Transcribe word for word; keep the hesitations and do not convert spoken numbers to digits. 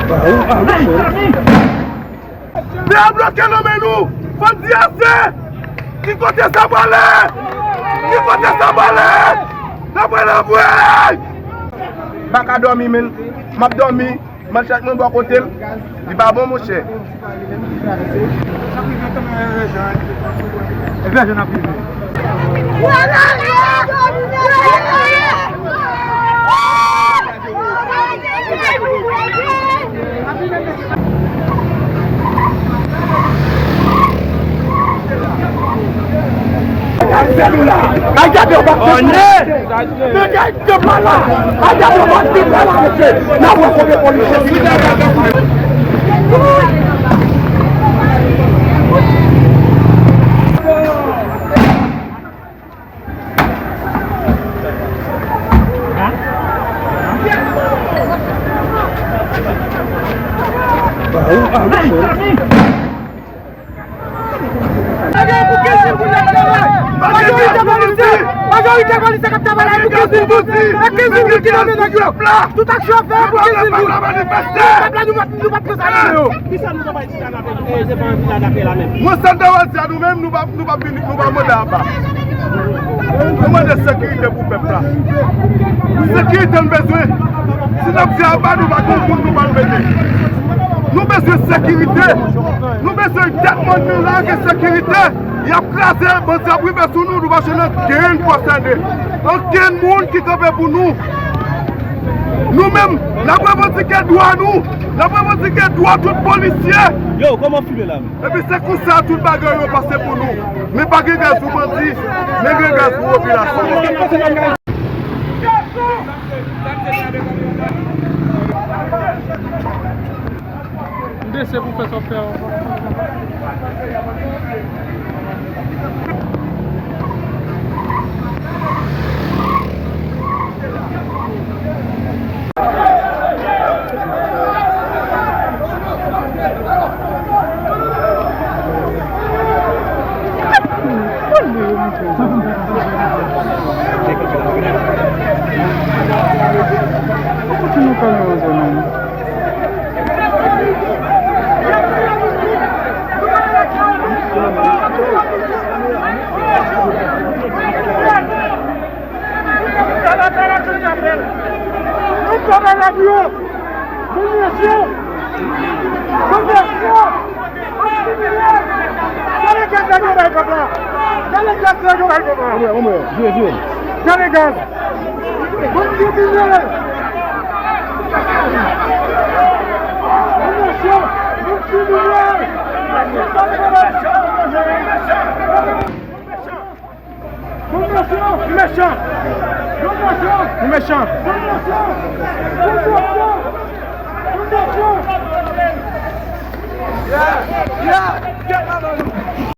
Peyi a bloke nan men nou. Fò n di ase. Ki kote sa prale? Ki kote sa prale? N ap prale anpre. M pa ka dòmi, menn. M ap dòmi. Manchèt mwen bò kote m. Li pa bon, monchè. Majorite polisye k ap travay pou kenz mil goud. E kenz mil goud ki nan men nèg yo. Tout aksyon fè pou kenz mil goud. Pèp la, nou p ap, nou p ap pran sa nan men yo. Kisa nou t ap bay ti kanapè, eh, devan vila dakè la menm? Mwen, sa n ta pral di a nou menm, nou pa, nou pa vini, nou pa mande aba. Nou mande sekirite pou pèp la. Sekirite n bezwen. Si n ap di aba, nou pa gon moun nou pral mete. Nou bezwen sekirite. Nou bezwen tèt moun nou la gen sekirite. Y ap kraze, bandi ap rive sou nou, nou pa jwenn ankenn konsène. Ankenn moun ki kanpe pou nou. Nou menm, n ap revandike dwa nou. N ap revandike dwa tout polisye. Yo, kòman w file la menm? Epi se konsa tout bagay yo pase pou nou. Men pa gen gaz pou bandi, men gen gaz pou popilasyon. M bese pou fè sa w fè a. Nou pa bay la pou yo. Dominasyon. Dominasyon. Gade gaz nèg yo bay pèp la. Gade gaz nèg yo bay pèp la. Gade gaz. Bon kriminèl. Dominasyon. Bon kriminèl. Bon mesye! Mechan! Bon mesye! Bon mesye! Bon mesye! Bon mesye!